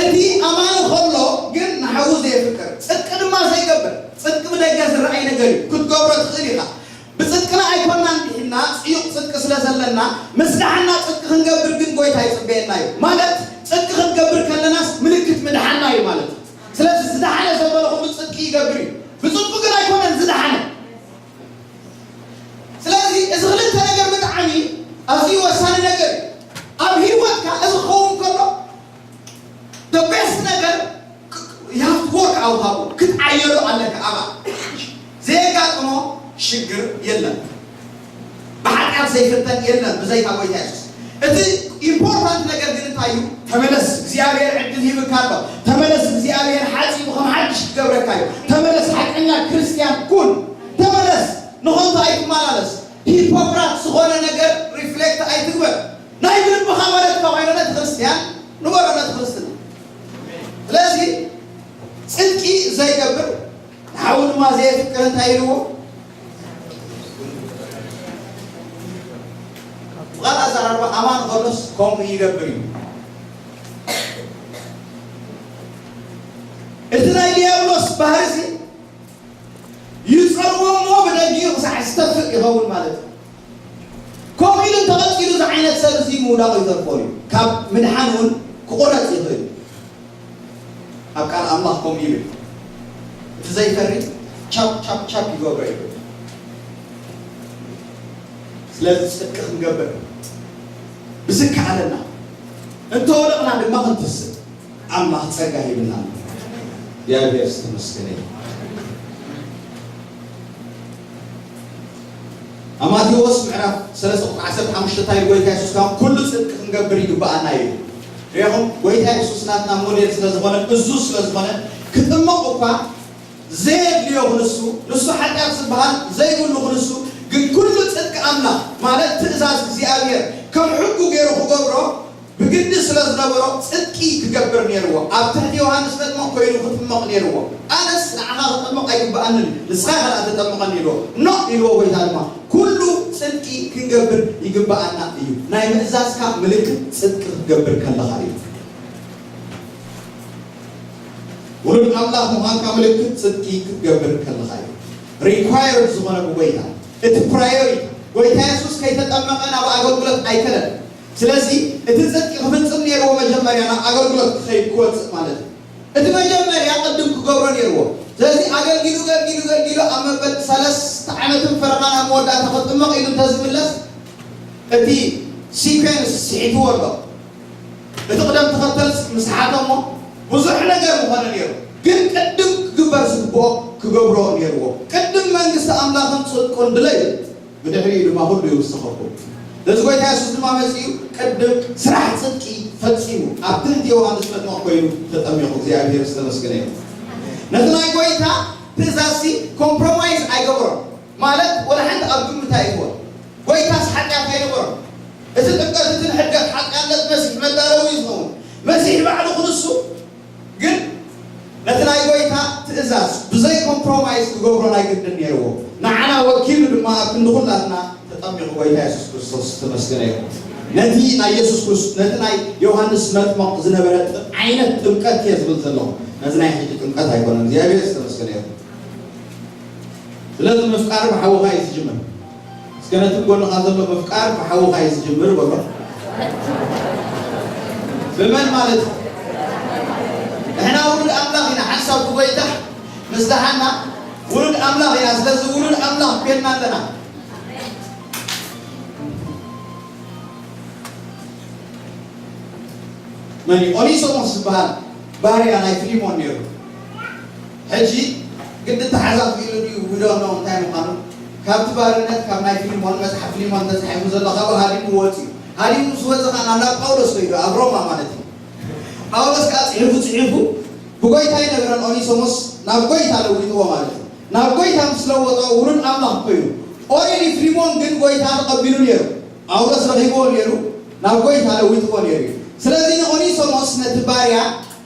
እቲ ኣማኒ ከሎ ግን ንሓዉ ዘየፍቅር ጽድቂ ድማ ዘይገብር ጽድቂ ብደገ ዝረኣይ ነገር እዩ ክትገብሮ ትኽእል ኢኻ። ብጽድቅና ኣይኮናን ድሒንና ጽዩቕ ጽድቂ ስለ ዘለና ምስ ደሓንና ጽድቂ ክንገብር ግን ጎይታ ይጽበየና እዩ። ማለት ጽድቂ ክንገብር ከለናስ ምልክት ምድሓንና እዩ ማለት እዩ። ስለዚ ዝደሓነ ሰብ በለ ኩሉ ጽድቂ ይገብር እዩ። ብጽድቁ ግን ኣይኮነን ዝደሓነ። ስለዚ እዚ ክልተ ነገር ብጣዕሚ ኣዝዩ ወሳኒ ነገር እዩ። ኣብ ህይወትካ እዚ ክኸውን ከሎ the best ነገር you have to work out ኣብኡ ክትዓየሉ ኣለካ። ኣብኣ ዘየጋጥሞ ሽግር የለን። ብሓጢኣት ዘይፍተን የለን ብዘይካ ጎይታ የሱስ። እቲ ኢምፖርታንት ነገር ግን እንታይ እዩ? ተመለስ፣ እግዚኣብሔር ዕድል ሂብካ ኣሎ። ተመለስ፣ እግዚኣብሔር ሓጺቡ ከም ሓድሽ ክገብረካ እዩ። ተመለስ፣ ሓቀኛ ክርስትያን ኩን። ተመለስ፣ ንኸንቱ ኣይትመላለስ። ሂፖክራት ዝኾነ ነገር ሪፍሌክት ኣይትግበር። ናይ ብልብኻ በለትካ ኮይነ ነቲ ክርስትያን ንበሮ ነቲ ክርስትና። ስለዚ ጽድቂ ዘይገብር ንሓዉ ድማ ዘየፍቅር እንታይ ኢልዎ? ብቓል ኣዘራርባ ኣማን ከሎስ ከምኡ ይገብር እዩ። እቲ ናይ ዲያብሎስ ባህርሲ ይጸልዎ እሞ ብደጊኡ ክሳዕ ዝተፍእ ይኸውን ማለት እዩ። ከምኡ ኢሉ እንተቐጺሉ እዚ ዓይነት ሰብ እዚ ምውዳቑ ይተርፎ እዩ። ካብ ምድሓን እውን ክቑረጽ ይኽእል እዩ። ኣብ ቃል ኣምላኽ ከምኡ ይብል፣ እቲ ዘይፈሪ ቻፕ ቻፕ ቻፕ ይገብሮ ይብል። ስለዚ ጽድቂ ክንገብር ብዝከኣለና እንተወደቕና ድማ ክንትስእ ኣምላኽ ጸጋ ሂብና። እግዚኣብሔር ዝተመስገነ ይሁን። ኣብ ማቴዎስ ምዕራፍ ሰለስተ ቁጥሪ ዓሰርተ ሓሙሽተ እንታይ ኢሉ ጎይታ የሱስ ካብ ኩሉ ጽድቂ ክንገብር ይግብኣና እዩ። ሪኢኹም ጎይታ የሱስ ናትና ሞዴል ስለ ዝኾነ እዙ ስለ ዝኾነ ክጥመቕ እኳ ዘየድልዮ ክንሱ ንሱ ሓጢኣት ዝበሃል ዘይብሉ ክንሱ ግን ኩሉ ጽድቂ ኣምላኽ ማለት ትእዛዝ እግዚኣብሔር ከም ሕጉ ገይሩ ክገብሮ ብግዲ ስለ ዝነበሮ ጽድቂ ክገብር ነይርዎ። ኣብ ትሕቲ ዮሃንስ መጥምቕ ኮይኑ ክጥመቕ ነይርዎ። ኣነስ ንዓኻ ክጥመቕ ኣይግብኣንን እዩ፣ ንስኻ ኢኻ ደኣ ተጠምቐኒ ኢልዎ። ኖ ኢልዎ። ጎይታ ድማ ኩሉ ጽድቂ ክንገብር ይግብኣና እዩ። ናይ ምእዛዝካ ምልክት ጽድቂ ክትገብር ከለኻ እዩ። ውሉድ ኣምላኽ ምዃንካ ምልክት ጽድቂ ክትገብር ከለኻ እዩ። ሪኳየርድ ዝኾነ ብጎይታ እቲ ፕራዮሪቲ ጎይታ የሱስ ከይተጠመቐ ናብ ኣገልግሎት ኣይከደን። ስለዚ እቲ ጽድቂ ክፍጽም ነይርዎ መጀመርያ ናብ ኣገልግሎት ክኸይድ ክወጽእ ማለት እዩ። እቲ መጀመርያ ቅድም ክገብሮ ነይርዎ። ስለዚ ኣገልጊሉ ገልጊሉ ገልጊሉ ኣብ መበል ሰለስተ ዓመትን ፈረቓን ኣብ መወዳእታ ክጥመቕ ኢሉ እንተዝምለስ እቲ ሲኮንስ ስሒትዎ ኣሎ። እቲ ቅደም ተኸተል ምስ ሓተሞ ብዙሕ ነገር ምኾነ ነይሩ። ግን ቅድም ክግበር ዝግብኦ ክገብሮ ነይርዎ። ቅድም መንግስቲ ኣምላኽን ጽድቁን ድለዩ። ብድሕሪኡ ድማ ኩሉ ይውሰኸኩም። ነዚ ጎይታ የሱስ ድማ መጺኡ ቅድም ስራሕ ጽድቂ ፈጺሙ ኣብ ትሕቲ ዮሃንስ መጥምቕ ኮይኑ ተጠሚቑ። እግዚኣብሔር ዝተመስገነ ይኹን። ነቲ ናይ ጎይታ ትእዛዝሲ ኮምፕሮማይዝ ኣይገበሮን። ማለት ወላ ሓንቲ ኣብ ግምት ኣይእትዎን። ጎይታስ ሓጢኣት ኣይነበሮን። እቲ ጥምቀት እቲ ንሕድገት ሓጢኣት ነቲ መሲሕ መዳለዊ እዩ ዝኸውን። መሲሕ ባዕሉ ክንሱ ግን ነቲ ናይ ጎይታ ትእዛዝ ብዘይ ኮምፕሮማይዝ ክገብሮ ናይ ግድን ነይርዎ። ንዓና ወኪሉ ድማ ኣብ ክንዲ ኩላትና ተጠሚቑ ጎይታ የሱስ ክርስቶስ ዝተመስገነ ይኹን። ነቲ ናይ የሱስ ክርስቶስ ነቲ ናይ ዮሃንስ መጥምቕ ዝነበረ ጥ- ዓይነት ጥምቀት እየ ዝብል ዘለኹ። ነዚ ናይ ሕጂ ጥምቀት ኣይኮነን። እግዚኣብሔር ዝተመስገነ ይኹን። ስለዚ ምፍቃር ብሓውኻ እዩ ዝጅምር። እስከ ነቲ ጎንኻ ዘሎ ምፍቃር ብሓውኻ እዩ ዝጅምር በሎ። ብመን ማለት እዩ? ንሕና ውሉድ ኣምላኽ ኢና። ሓንሳብ ብጎይታ ምስ ደሓና ውሉድ ኣምላኽ ኢና። ስለዚ ውሉድ ኣምላኽ ኮይንና ኣለና። መን እዩ? ኦኒሶሞስ ዝበሃል ባርያ ናይ ፊሊሞን ነይሩ። ሕጂ ግዲ ተሓዛት ኢሉ ድዩ ውዶኖ እንታይ ምዃኑ ካብቲ ባርነት ካብ ናይ ፊሊሞን መጽሓፍ ፊሊሞን ተጻሒፉ ዘሎ ካብኡ ሃዲሙ ወፂኡ። ሃዲሙ ምስ ወፀ ከዓ ናብ ጳውሎስ ከይዱ ኣብ ሮማ ማለት እዩ። ጳውሎስ ከዓ ፅሒፉ ፅሒፉ ብጎይታ ይነግረን ኦኒሶሞስ ናብ ጎይታ ለዊጥዎ ማለት እዩ። ናብ ጎይታ ምስ ለወጦ ውሉድ ኣምላኽ ኮይኑ። ኦሬዲ ፊሊሞን ግን ጎይታ ተቐቢሉ ነይሩ። ጳውሎስ ረኺብዎ ነይሩ፣ ናብ ጎይታ ለዊጥዎ ነይሩ እዩ። ስለዚ ንኦኒሶሞስ ነቲ ባርያ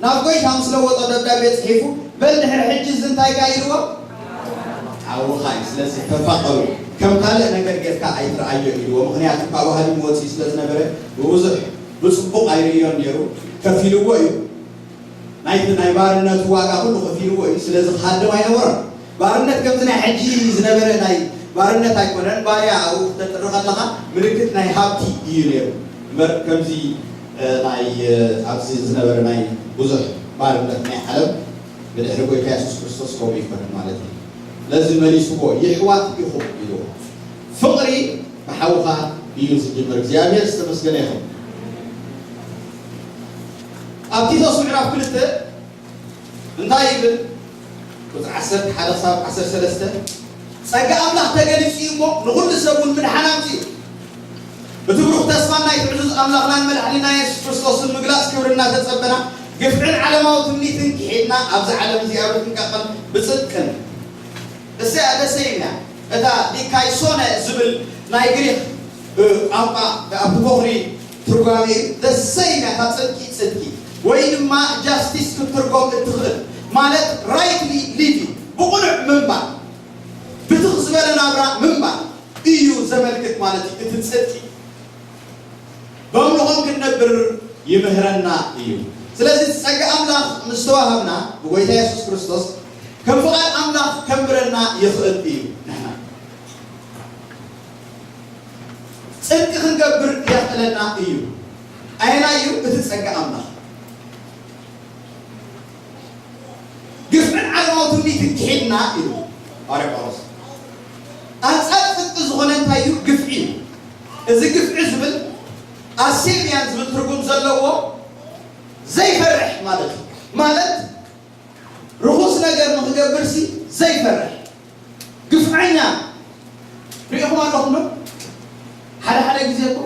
ናብ ጎይታ ምስ ለወጦ ደብዳቤ ጽሒፉ በል ድሕሪ ሕጂ እዚ እንታይ ካ ኢልዎ ሓውኻ እዩ። ስለዚ ተፋቐሩ፣ ከም ካልእ ነገር ጌርካ ኣይትርኣዮ ኢልዎ። ምኽንያቱ ካብ ሃዲሙ ወፂኡ ስለ ዝነበረ ብብዙሕ ብፅቡቕ ኣይርእዮን ነይሩ። ከፊልዎ እዩ። ናይቲ ናይ ባርነቱ ዋጋ ኩሉ ከፊልዎ እዩ። ስለዚ ክሃድም ኣይነበሮን። ባርነት ከምዚ ናይ ሕጂ ዝነበረ ናይ ባርነት ኣይኮነን። ባርያ ኣብኡ ክተጥሪ ከለኻ ምልክት ናይ ሃብቲ እዩ ነይሩ እምበር ከምዚ ናይ ኣብዚ ዝነበረ ናይ ብዙሕ ባርነት ናይ ዓለም ብድሕሪ ጎይታ የሱስ ክርስቶስ ከምኡ ይኮነን ማለት እዩ። ስለዚ መሊስዎ የሕዋት ኢኹም ኢልዎ። ፍቕሪ ብሓውኻ እዩ ዝጅምር። እግዚኣብሔር ዝተመስገነ ይኹን። ኣብ ቲቶስ ምዕራፍ ክልተ እንታይ ይብል? ቁፅሪ ዓሰርተ ሓደ ክሳብ ዓሰርተ ሰለስተ ጸጋ ኣምላኽ ተገሊጹ እዩ እሞ ንኹሉ ሰብ እውን ምድሓን ኣምጺኡ። እቲ ብሩኽ ተስፋን ናይ ትዕዙዝ ኣምላኽናን መድሓኒና የሱስ ክርስቶስን ምግላጽ ክብሪ እናተጸበና ግፍዕን ዓለማዊ ትምኒትን ክሒድና ኣብዛ ዓለም እዚኣ ብጥንቃቐን ብጽድቅን እሰያ ደሰይና እታ ዲካይሶነ ዝብል ናይ ግሪክ ቋንቋ ኣብቲ ቦኽሪ ትርጓሜ እዩ። ደሰይና እታ ጽድቂ ጽድቂ ወይ ድማ ጃስቲስ ክትትርጎም እትኽእል ማለት ራይትሊ ሊቪ ብቕኑዕ ምንባር ብትኽ ዝበለ ናብራ ምንባር እዩ ዘመልክት ማለት እዩ። እቲ ጽድቂ በምልኾም ክንነብር ይምህረና እዩ። ስለዚ ጸጋ ኣምላኽ ምስ ተዋህብና ብጎይታ የሱስ ክርስቶስ ከም ፍቓድ ኣምላኽ ከንብረና ይኽእል እዩ። ንሕና ጽድቂ ክንገብር የኽእለና እዩ። ኣየናይ እዩ እቲ ጸጋ ኣምላኽ? ግፍዕን ዓለማዊ ትምኒትን ክሒድና ኢሉ ሃዋርያ ጳውሎስ። ኣንጻር ጽድቂ ዝኾነ እንታይ እዩ? ግፍዒ እዩ። እዚ ግፍዒ ዝብል ኣሴቢያን ዝብል ትርጉም ዘለዎ ዘይፈርሕ ማለት እዩ። ማለት ርኹስ ነገር ንክገብር ሲ ዘይፈርሕ ግፍዐኛ ሪኢኹም ኣለኹም ዶ? ሓደ ሓደ ግዜ እኮ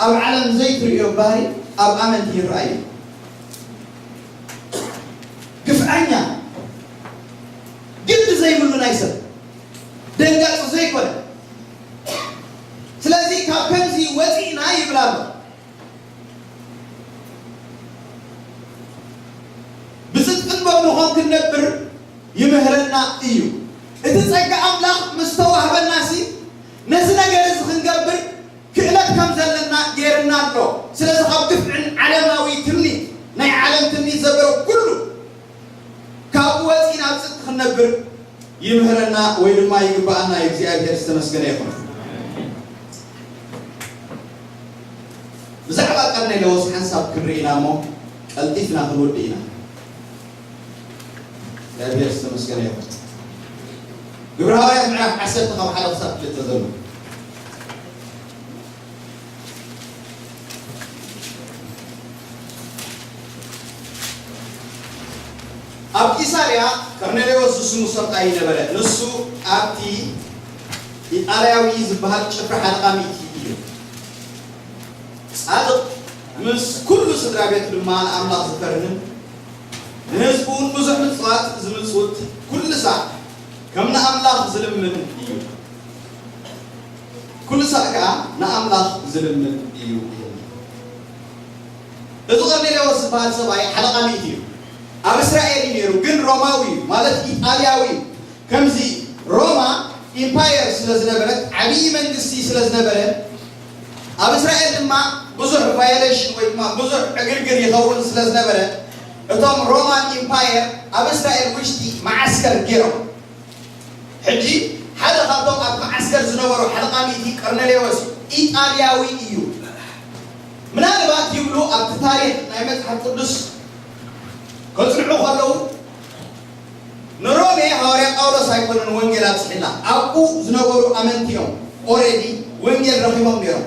ኣብ ዓለም ዘይትርእዮ ባህሪ ኣብ ኣመንቲ ይረኣዩ። ግፍዐኛ ግዲ ዘይብሉ ናይ ሰብ ደንጋፂ ዘይኮነ። ስለዚ ካብ ከምዚ ወፂእና ይብል ኣሎ። ብፅድቅን በምልኾን ክንነብር ይምህረና እዩ። እቲ ጸጋ ኣምላኽ ምስ ተዋህበናሲ ነዚ ነገር እዚ ክንገብር ክእለት ከም ዘለና ገይርና ኣሎ። ስለዚ ካብ ግፍዕን ዓለማዊ ትምኒት ናይ ዓለም ትምኒት ዘበረ ኩሉ ካብኡ ወፂእና ኣብ ጽድቂ ክንነብር ይምህረና ወይ ድማ ይግብኣና እዩ። እግዚኣብሔር ዝተመስገነ ይኹን። ብዛዕባ ቀርኔሌዎስ ሓንሳብ ክንርኢ ኢና እሞ ቀልጢፍና ክንውድእ ኢና። እግዚኣብሔር ዝተመስገነ ይኹን። ግብረ ሃዋርያት ምዕራፍ ዓሰርተ ካብ ሓደ ክሳብ ክልተ ዘሎ ኣብ ቂሳርያ ቀርኔሌዎስ ዝስሙ ሰብኣይ ነበረ። ንሱ ኣብቲ ኢጣልያዊ ዝበሃል ጭፍራ ሓለቓ ሚእቲ እዩ። ጻድቕ ምስ ኩሉ ስድራ ቤቱ ድማ ንኣምላኽ ዝፈርህን ንህዝቡ እውን ብዙሕ ምጽዋት ዝምጽውት ኩሉ ሳዕ ከም ንኣምላኽ ዝልምን እዩ። ኩሉ ሳዕ ከኣ ንኣምላኽ ዝልምን እዩ ይብል። እዚ ቆርኔሌዎስ ዝበሃል ሰብኣይ ሓለቓ ሚእቲ እዩ። ኣብ እስራኤል እዩ ነይሩ፣ ግን ሮማዊ እዩ፣ ማለት ኢጣልያዊ እዩ። ከምዚ ሮማ ኢምፓየር ስለ ዝነበረት፣ ዓብዪ መንግስቲ ስለ ዝነበረ፣ ኣብ እስራኤል ድማ ብዙሕ ቫዮሌሽን ወይ ድማ ብዙሕ ዕግርግር ይኸውን ስለ ዝነበረ፣ እቶም ሮማን ኢምፓየር ኣብ እስራኤል ውሽጢ መዓስከር ገይሮም። ሕጂ ሓደ ካብቶም ኣብ መዓስከር ዝነበሩ ሓለቓ ሚእቲ ቀርኔሌዎስ ኢጣልያዊ እዩ። ምናልባት ይብሉ ኣብቲ ታሪኽ ናይ መጽሓፍ ቅዱስ ከጽንዑ ከለዉ ንሮሜ ሃዋርያ ጳውሎስ ኣይኮነን ወንጌል ኣብጽሕላ ኣብኡ ዝነበሩ ኣመንቲ እዮም። ኦሬዲ ወንጌል ረኺቦም ነይሮም።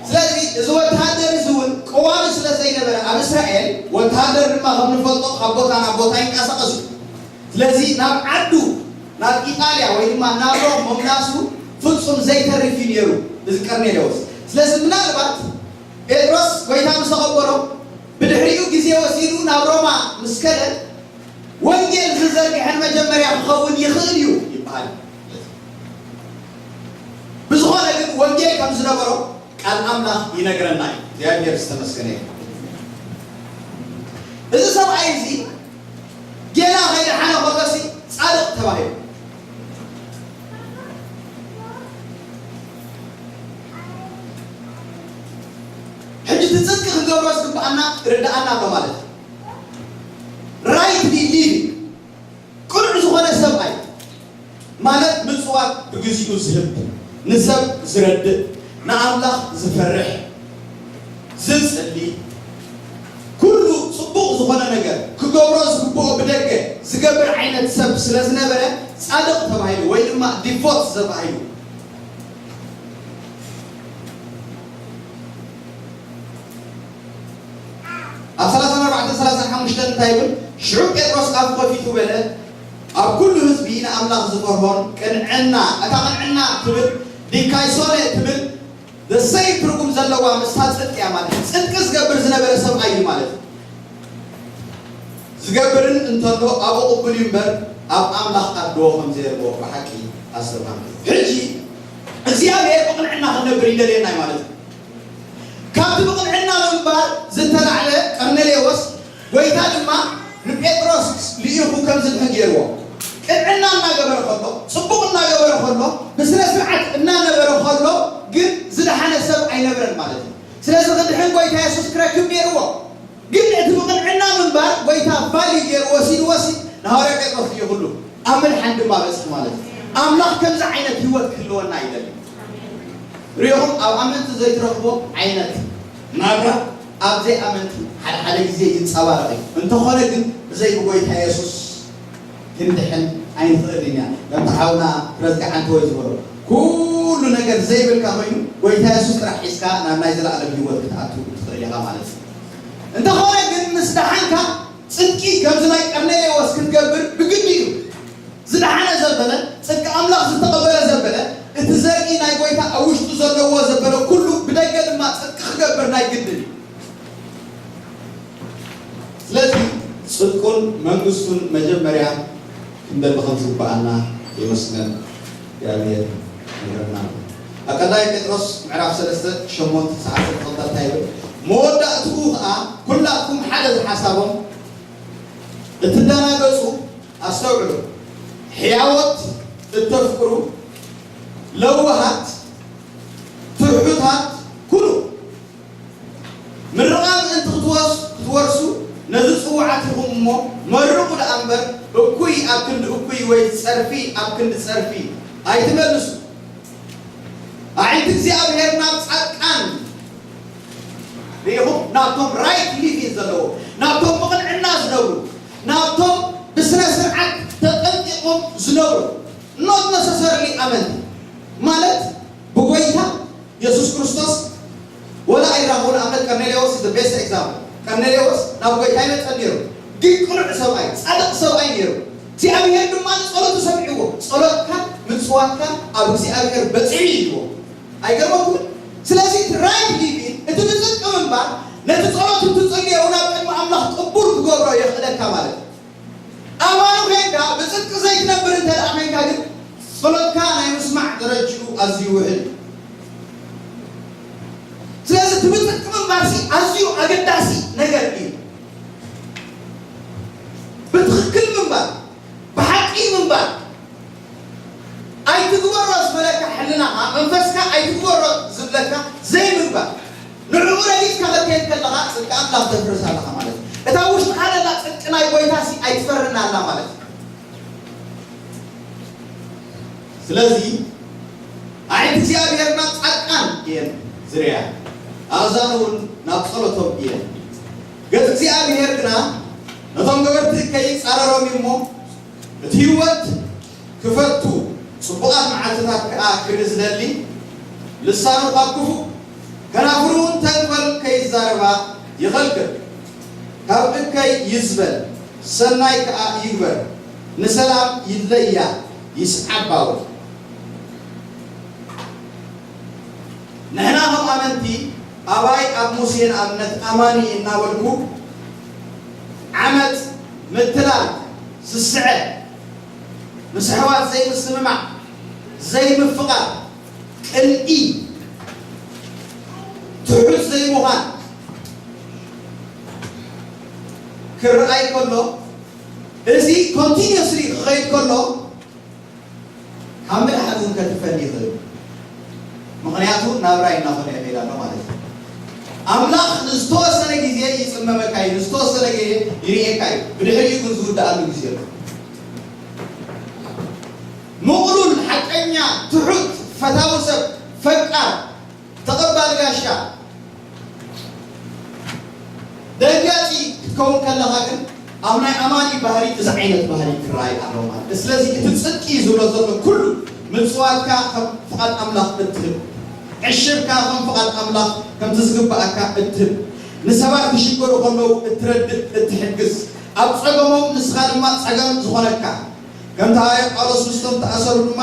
ስለዚ እዚ ወተሃደር እዚ እውን ቀዋሚ ስለ ዘይነበረ ኣብ እስራኤል ወተሃደር ድማ ከም ንፈልጦ ካብ ቦታ ናብ ቦታ ይንቀሳቐሱ። ስለዚ ናብ ዓዱ ናብ ኢጣልያ ወይ ድማ ናብ ሮም ምምላሱ ፍጹም ዘይተርፍ እዩ ነይሩ እዚ ቀርኔሌዎስ። ስለዚ ምናልባት ጴጥሮስ ጎይታ ምስ ተቐበሎ ብድሕሪኡ ግዜ ወሲዱ ናብ ሮማ ምስ ከደ ወንጌል ዝዘርግሐን መጀመርያ ክኸውን ይኽእል እዩ ይበሃል። ብዝኾነ ግን ወንጌል ከም ዝነበሮ ቃል ኣምላኽ ይነግረና እዩ። እግዚኣብሔር ዝተመስገነ እዩ። እዚ ሰብኣይ እዚ ጌና ከይደሓነ ከሎሲ ጻድቕ ተባሂሉ። ሕጂ እቲ ጽድቂ ክንገብሮ ዝግብኣና ርድኣና ኣሎ ማለት እዩ። ራይት ሊቪንግ ቅኑዕ ዝኾነ ሰብኣይ ማለት ምጽዋት ብግዚኡ ዝህብ፣ ንሰብ ዝረድእ፣ ንኣምላኽ ዝፈርሕ፣ ዝጽሊ፣ ኩሉ ጽቡቕ ዝኾነ ነገር ክገብሮ ዝግብኦ ብደገ ዝገብር ዓይነት ሰብ ስለ ዝነበረ ጻድቕ ተባሂሉ ወይ ድማ ዲቮት ተባሂሉ። ኣብ ሰላሳን ኣርባዕተን ሰላሳን ሓሙሽተን እንታይ ይብል? ሽዑ ጴጥሮስ ኣፉ ከፊቱ በለ፣ ኣብ ኩሉ ህዝቢ ንኣምላኽ ዝፈርሆን ቅንዕና፣ እታ ቅንዕና ትብል ዲካይሶነ ትብል the same ትርጉም ዘለዋ ምስታ ጽድቂ እያ ማለት እዩ። ጽድቂ ዝገብር ዝነበረ ሰብኣይ እዩ ማለት እዩ። ዝገብርን እንተሎ ኣብኡ ቅቡል እዩ እምበር ኣብ ኣምላኽ ኣድዎ ከም ዘየልቦ ብሓቂ ኣስተብሃልኩ። ሕጂ እግዚኣብሔር ብቕንዕና ክንነብር ይደልየና እዩ ማለት እዩ። ካብቲ ብቕንዕና ምንባር ዝተላዕለ ቀርኔሌዎስ ጎይታ ድማ ንጴጥሮስ ልኢኹ ከም ዝድሕን ገይርዎ። ቅንዕና እናገበረ ከሎ፣ ጽቡቕ እናገበረ ከሎ፣ ብስነ ስርዓት እናነበረ ከሎ ግን ዝደሓነ ሰብ ኣይነብረን ማለት እዩ። ስለዚ ክድሕን ጎይታ የሱስ ክረክብ ነይርዎ። ግን እቲ ብቕንዕና ምንባር ጎይታ ቫልዩ ገይሩ ወሲዱ ወሲድ ንሃዋርያ ጴጥሮስ እዩ ኩሉ ኣብ ምድሓን ድማ በጽሒ ማለት እዩ። ኣምላኽ ከምዚ ዓይነት ህይወት ክህልወና ይደሊ። ሪኹም ኣብ ኣመንቲ ዘይትረኽቦ ዓይነት ናብራ ኣብ ዘይኣመንቲ ሓደ ሓደ ግዜ ይንጸባረቕ እዩ። እንተኾነ ግን ብዘይ ብጎይታ የሱስ ክንድሕን ኣይንኽእልን ኢና። ከምቲ ሓውና ፕረዝጋሓንቲ ወይ ዝበሎ ኩሉ ነገር ዘይብልካ ኮይኑ ጎይታ የሱስ ጥራሕ ሒዝካ ናብ ናይ ዘለኣለም ህይወት ክትኣቱ ትኽእል ኢኻ ማለት እዩ። እንተኾነ ግን ምስ ደሓንካ ጽድቂ ከምዚ ናይ ቀርኔሌዎስ ክትገብር ብግዲ እዩ። ዝደሓነ ዘበለ ጽድቂ ኣምላኽ ዝተቐበለ ዘበለ እቲ ዘርኢ ናይ ጎይታ ኣብ ውሽጡ ዘለዎ ዘበለ ኩሉ ብደገ ድማ ጽድቂ ክገብር ናይ ግድን እዩ። ስለዚ ጽድቁን መንግስቱን መጀመርያ ክንደሊ ከም ዝግብኣና የመስገን እግዚኣብሔር ይምህረና። ኣብ ቀዳማይ ጴጥሮስ ምዕራፍ ሰለስተ ሸሞንተ ሰዓት ዝቕጠል እንታይ ይብል? መወዳእትኡ ኸዓ ኩላትኩም ሓደ ዝሓሳቦም እትደናገጹ ኣስተውዕሉ፣ ሕያዎት እተፍቅሩ፣ ለዋሃት፣ ትሑታት ኩኑ። ምርቓ ምእንቲ ክትወስ-፣ ክትወርሱ ነዚ ጽዉዓት ኢኹም እሞ፣ መርቑ ደኣ እምበር፣ እኩይ ኣብ ክንዲ እኩይ ወይ ጸርፊ ኣብ ክንዲ ጸርፊ ኣይትመልሱ። ኣዒንቲ እግዚኣብሔር ናብ ጻድቃን፣ ርኢኹም፣ ናብቶም ራይት ሊቪንግ ዘለዎ፣ ናብቶም ብቕንዕና ዝነብሩ፣ ናብቶም ብስነ ስርዓት ተጠንቂቖም ዝነብሩ፣ not necessarily ኣመንቲ ማለት ብጎይታ የሱስ ክርስቶስ ወላ ኣይራኸቡ። ንኣብነት ቀርኔሌዎስ is the best example። ቀርኔሌዎስ ናብ ጎይታ ይመጸ ነይሩ፣ ግን ቅኑዕ ሰብኣይ፣ ጻድቕ ሰብኣይ ነይሩ። እግዚኣብሔር ድማ ንጸሎቱ ሰሚዕዎ። ጸሎትካ ምጽዋትካ ኣብ እግዚኣብሔር በጺሑ እዩ ይብሎ። ኣይገርመኩምን? ስለዚ እቲ ራይት ሊቪንግ፣ እቲ ብጽድቂ ምንባር ነቲ ጸሎት እትጽልዮ እውን ኣብ ቅድሚ ኣምላኽ ቅቡል ክገብሮ የኽእለካ ማለት እዩ። ኣማኑ ኴንካ ብጽድቂ ዘይትነብር እንተ ደኣ ዄንካ ግን ጸሎትካ ናይ ምስማዕ ደረጅኡ ኣዝዩ ውሕድ እዩ። ስለዚ እቲ ብጽድቂ ምንባርሲ ኣዝዩ ኣገዳሲ ነገር እዩ። ብትኽክል ምንባር፣ ብሓቂ ምንባር፣ ኣይትግበሮ ዝበለካ ሕልናኻ፣ መንፈስካ ኣይትግበሮ ዝብለካ ዘይምግባር። ንዕኡ ረጊጽካ ክትከይድ ከለኻ ጽድቂ ኣምላኽ ተፍርስ ኣለኻ ማለት እዩ። እታ ውሽጥኻ ዘላ ጽድቂ ናይ ጎይታሲ ኣይትፈርን ኣላ ማለት እዩ። ስለዚ ኣዒንቲ እግዚኣብሔር ናብ ጻድቃን እየን ዝርእያ፣ ኣእዛኑ እውን ናብ ጸሎቶም እየን። ገጽ እግዚኣብሔር ግና ነቶም ገበርቲ እከይ ይጻረሮም እዩ እሞ፣ እቲ ህይወት ክፈቱ ጽቡቓት መዓልትታት ከኣ ክርኢ ዝደሊ፣ ልሳኑ ካብ ክፉእ ከናፍሩ እውን ተንኮል ከይዛረባ ይኸልክል፣ ካብ እከይ ይዝበል፣ ሰናይ ከኣ ይግበር፣ ንሰላም ይለያ ይስዓባ እውን። ንሕና ከም ኣመንቲ ኣባይ ኣብ ሙሴ ንኣብነት ኣማኒ እናበልኩ ዓመፅ፣ ምትላል፣ ስስዐ፣ ምስ ኣሕዋት ዘይምስምማዕ፣ ዘይምፍቓር፣ ቅንኢ፣ ትሑት ዘይምዃን ክረኣይ ከሎ፣ እዚ ኮንቲኒየስሊ ክኸይድ ከሎ ካብ ምድሓን እውን ከትርፈኒ ይኽእል። ምኽንያቱ ናብራይ እናኾነ ይኸይድ ኣሎ ማለት እዩ። ኣምላኽ ንዝተወሰነ ግዜ ይጽመመካ እዩ፣ ንዝተወሰነ ግዜ ይርእየካ እዩ፣ ብድሕሪኡ ግን ዝውድኣሉ ግዜ ኣሎ። ምቕሉል፣ ሓቀኛ፣ ትሑት፣ ፈታዊ ሰብ፣ ፈቃር፣ ተቐባሊ ጋሻ፣ ደንጋጺ ክትከውን ከለኻ ግን ኣብ ናይ ኣማኒ ባህሪ እዚ ዓይነት ባህሪ ክረኣይ ኣለዎ ማለት እዩ። ስለዚ እቲ ጽድቂ ዝብሎ ዘሎ ኩሉ ምጽዋትካ ከም ፍቓድ ኣምላኽ እትህብ፣ ዕሽርካ ከም ፍቓድ ኣምላኽ ከምቲ ዝግብኣካ እትህብ፣ ንሰባት ክሽገሩ ከለዉ እትረድእ፣ እትሕግዝ፣ ኣብ ጸገሞም ንስኻ ድማ ጸገም ዝኾነካ፣ ከምቲ ሃዋርያ ጳውሎስ ምስቶም ተኣሰሩ ድማ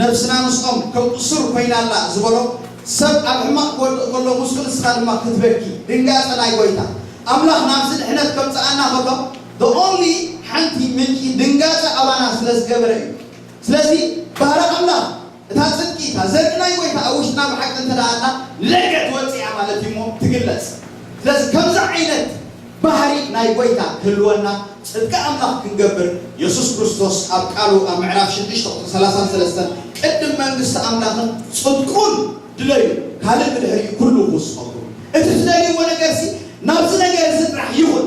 ነፍስና ምስኦም ከም እሱር ኮይና ኣላ ዝበሎ፣ ሰብ ኣብ ሕማቕ ክወድቕ ከሎ ምስኡ ንስኻ ድማ ክትበኪ፣ ድንጋጸ ናይ ጎይታ ኣምላኽ ናብዚ ድሕነት ከምጽኣና ከሎ፣ the only ሓንቲ ምንጪ ድንጋጸ ኣባና ስለ ዝገበረ እዩ። ስለዚ ባህሪ ኣምላኽ፣ እታ ጽድቂ፣ እታ ዘርኢ ናይ ጎይታ ኣብ ውሽጥና ብሓቂ እንተ ደኣ ኣላ፣ ንደገ ትወጽእ እያ ማለት እዩ እሞ ትግለጽ። ስለዚ ከምዚ ዓይነት ባህሪ ናይ ጎይታ ክህልወና፣ ጽድቂ ኣምላኽ ክንገብር፣ የሱስ ክርስቶስ ኣብ ቃሉ ኣብ ምዕራፍ ሽዱሽተ ቁጽሪ ሰላሳን ሰለስተን፣ ቅድም መንግስቲ ኣምላኽን ጽድቁን ድለዩ፣ ካልእ ብድሕሪኡ ኩሉ ክውስኸልኩም። እቲ ትደልይዎ ነገርሲ ናብዚ ነገር እዚ ጥራሕ ይኹን።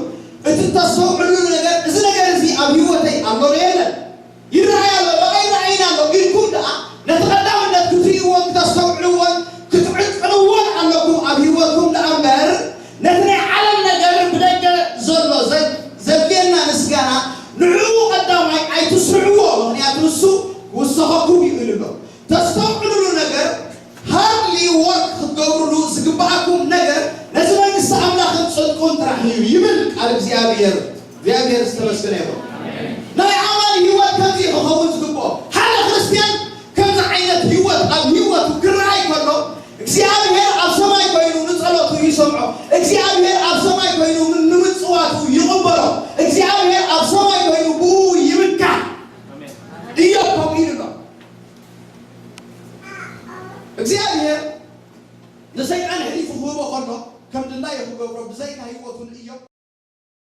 እቲ እተስተውዕልሉ ነገር፣ እዚ ነገር እዚ ኣብ ህይወተይ ኣሎ ዶ የለን? ይረኣይ ኣሎ ዶ ኣይረኣይን ኣሎ ኢልኩም ደኣ ነቲ ቀዳምነት ክትርእይዎን ክተስተውዕልዎን ክትዕቅንዎን ኣለኩም ኣብ ህይወትኩም ደኣ እምበር፣ ነቲ ናይ ዓለም ነገር ብደገ ዘሎ ዘ-፣ ዘድልየና ንስጋና ንዕኡ ቀዳማይ ኣይትስርዕዎ፣ ምኽንያቱ ንሱ ክውሰኸኩም እዩ ኢሉ ኣሎ። ተስተውዕልሉ ነገር፣ ሃርድሊ ወርክ ክትገብርሉ ዝግብኣኩም ነገር፣ ነዚ መንግስቲ ኣምላኽን ጽድቁን ጥራሕ እዩ ይብል ቃል እግዚኣብሔር። እግዚኣብሔር ዝተመስገነ ይኹን። ናይ ኣማኒ ህይወት ከምዚ እዩ ክኸውን ዝግብኦ። ሓደ ክርስትያን ከምዚ ዓይነት ህይወት ኣብ ህይወቱ ክረኣይ ከሎ፣ እግዚኣብሔር ኣብ ሰማይ ኮይኑ ንጸሎቱ ይሰምዖ። እግዚኣብሔር ኣብ ሰማይ ኮይኑ ን-፣ ንምጽዋቱ ይቕበሎ። እግዚኣብሔር ኣብ ሰማይ ኮይኑ ብኡ ይምካሕ። ኢዮብ ከምኡ ኢሉ ኣሎ። እግዚኣብሔር ንሰይጣን ኣሕሊፉ ክህቦ ከሎ፣ ከም ድላዩ ክገብሮ ብዘይካ ህይወቱ ንእዮብ